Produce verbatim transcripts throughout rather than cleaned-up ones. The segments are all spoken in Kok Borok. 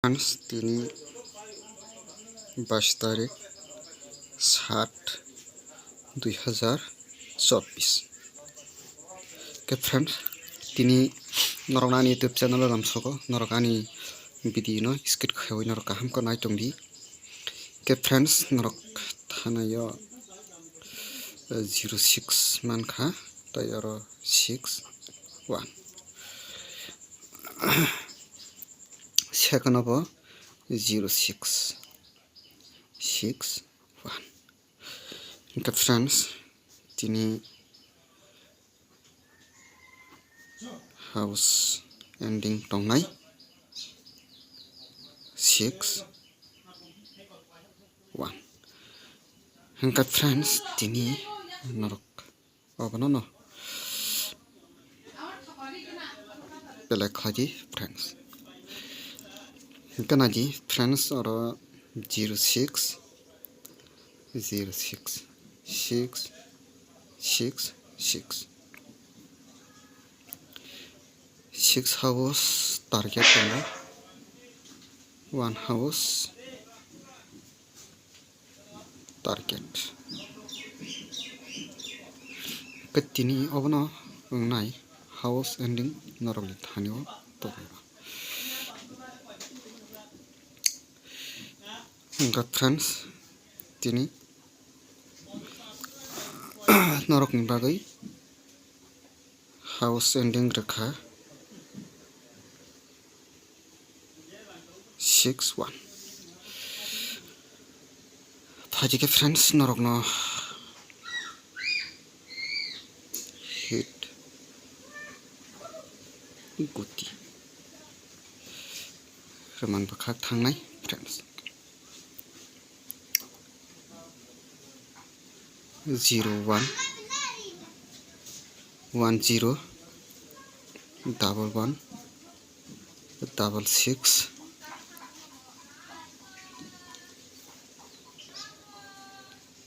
Friends, tini bais tarik sat dui hazar chobbish. Ke friends, tini norok ani YouTube channel o lamsogo, norok ani video no skip khaiwi norok kaham khe nai tongdi. Ke friends, norok thanaio, eh, zero six mankha, tai oro six one. Second obo zero six six one. Hingkhe friends, tini house ending tongnai six one. Hingkhe friends, tini norok obono no belai khlai di friends. Hingkhe nai di friends, oro zero six, zero six, six, six, six. Six house target tongo. One house target. Ke tini obono wngnai house ending norokni thani o tongwi. Hingkha friends, tini norokni bagwi house ending rwkha six one. Phaikhe friends, norokno hit guti rwman bwkhak thangnai friends. Zero one, one zero, double one, double six,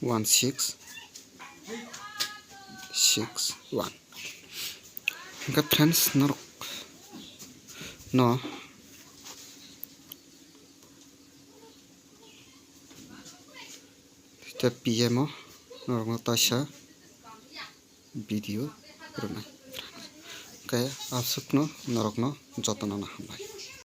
one six, six one. Hingkhe friends, norok no tei P M o norokno taisa video rwnai. Hingkhe aswkno norokno jotono hambai.